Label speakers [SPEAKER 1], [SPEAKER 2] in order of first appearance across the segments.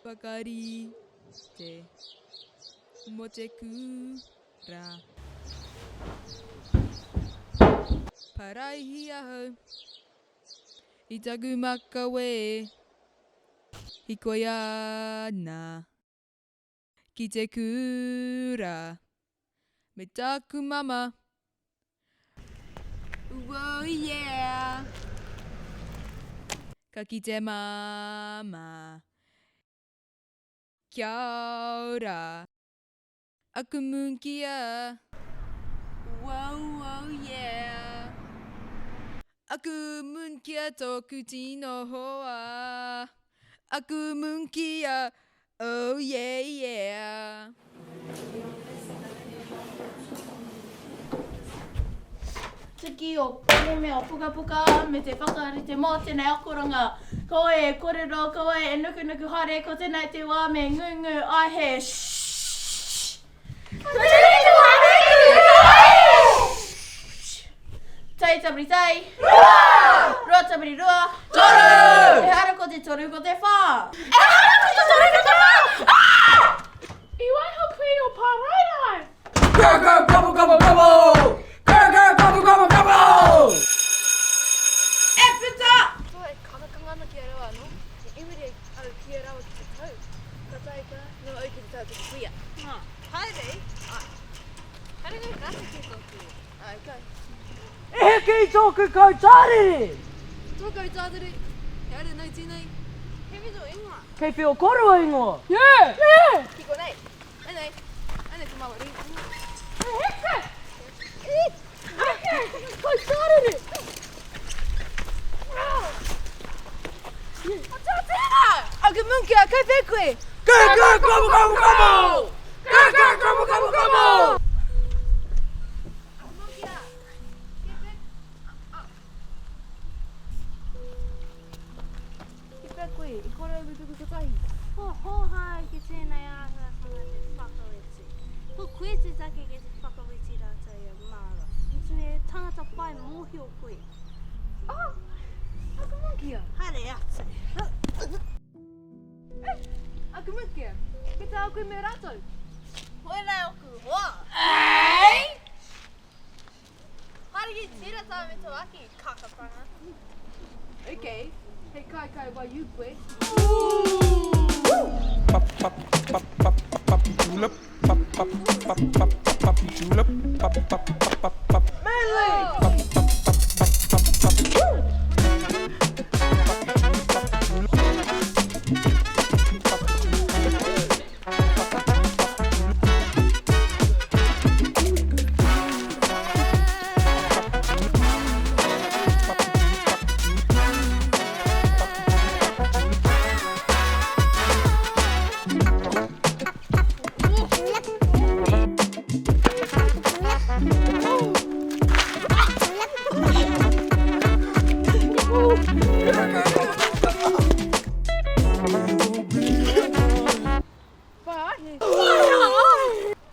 [SPEAKER 1] Whakarite mo te kura. Paraihi ahau i taku makawe hikoi ana. Ki te kura me taku mama Whoa yeah Ka kite mama Kia ora Aku munkia Whoa whoa yeah Aku munkia toku tino hoa Aku munkia Oh yeah yeah.
[SPEAKER 2] Tiki o meme o pukapuka me te whakarite mō tēnei akoranga. Kaua e korero, kaua e nukunuku haere, ko tēnei te wā me ngungu ai he shhh. Ko tēnei te wā me ngungu ai he shhh. Tai tabri tai. Rua! Rua tabri rua. Toru! Ehara ko te toru ko te whā. Ehara ko te toru ko te whā! Ah!
[SPEAKER 3] I waiho koe i o Pāraerae.
[SPEAKER 4] Go go gobble gobble gobble! Go go gobble gobble gobble!
[SPEAKER 3] E puta!
[SPEAKER 5] Toa e kangakanga ana ki a rawa ano, he iwiri au ki a rawa ki te tau. Ka tae ka, no au ki te tau taku kuia. Haere, ai. Haere koe ka ki toku. Ai, kai.
[SPEAKER 6] E heke i tōku kautārere!
[SPEAKER 5] Tō kautārere, he ara nau tēnei. He me tō ingoa.
[SPEAKER 6] Kei whea o koroua ingoa? Yeah! Yeah!
[SPEAKER 5] Ki konei. Anei. Anei te Māori.
[SPEAKER 3] E heke! E heke! Kautārere!
[SPEAKER 5] O tā tēnā! Aku munkia, kei whea koe?
[SPEAKER 4] Go go gobble gobble gobble! Go go gobble gobble gobble!
[SPEAKER 5] Ki whea koe, i kore au i tuku kotahi.
[SPEAKER 7] Ko hōhā au ki tēnei āhuatanga te whakaweti. Ko koe te take ki te whakaweti rātou i a māua. Mutu he tangata whai mōhio koe.
[SPEAKER 5] Ah! Aku munkia!
[SPEAKER 7] Haere atu.
[SPEAKER 5] Eh! Aku munkia! Kei te ao koe me rātou?
[SPEAKER 2] Koinei oku hoa.
[SPEAKER 5] Ei!
[SPEAKER 2] Haere ki tira tā me tō aki, kakapanga.
[SPEAKER 5] Ok, hei kai kai waiū koe.
[SPEAKER 4] Pop pop pop pop pop julep pop pop pop pop pop julep pop pop pop pop
[SPEAKER 6] Manly!
[SPEAKER 4] Pop pop pop pop pop pop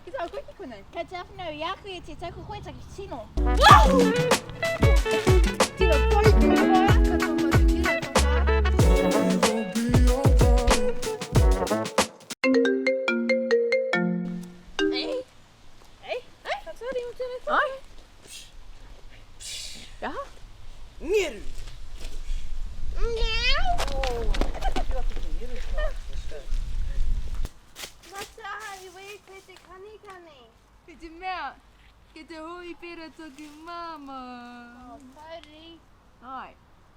[SPEAKER 5] Ki tāu koe ki konei?
[SPEAKER 2] Kei te awhina i a koe te tau ko koe taki tino.
[SPEAKER 5] Tino pai te wā, ka tō mātou tira whawhā.
[SPEAKER 2] Ei, ei, ei, ka tō ringa tēnei
[SPEAKER 5] Ai. Aha.
[SPEAKER 6] Ngeru!
[SPEAKER 7] Mataha i wē koe te kanikani.
[SPEAKER 1] Kei te mea, kei te hōhipera toku māmā.
[SPEAKER 7] Oh, pouri.
[SPEAKER 1] Ai,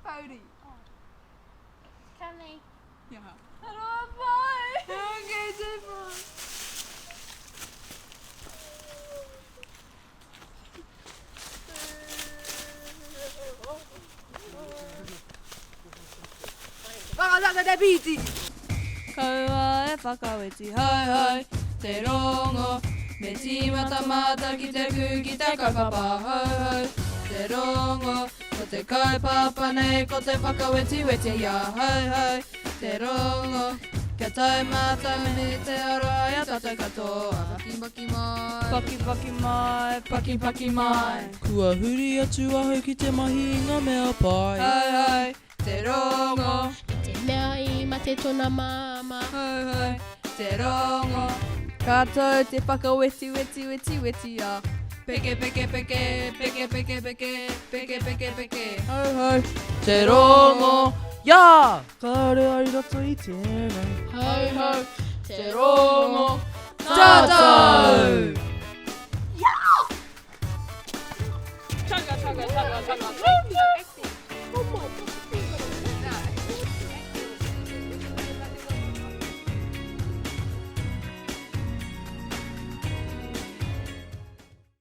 [SPEAKER 1] pouri.
[SPEAKER 7] Oh. Kani.
[SPEAKER 1] Yeah. Aroha pai! Okay, te pai. Taka te pīti! Kaua e whakaweti hauhau te rongo, Me tīmata mātou ki te kū ki te kaupapa hauhau te rongo, Ko te kaupapa nei ko te whakawetiweti i a hauhau te rongo, Kia tau mātou me te aroha i a tātou katoa. Paki mai, paki paki mai, paki paki mai.
[SPEAKER 8] Kua huri atu ahau ki te mahi i nga mea pai.
[SPEAKER 1] Hauhau te rongo.
[SPEAKER 3] I te mea i mate tona māmā.
[SPEAKER 1] Hauhau te rongo. Ka tau te whakawetiweti weti weti a. Peke peke peke, peke peke peke, peke peke peke. Hauhau te rongo.
[SPEAKER 8] Ya! Kāre ai roto i tēnei.
[SPEAKER 3] Hauhau
[SPEAKER 1] te rongo. Tātou!
[SPEAKER 3] Chugga, chugga, chugga, chugga.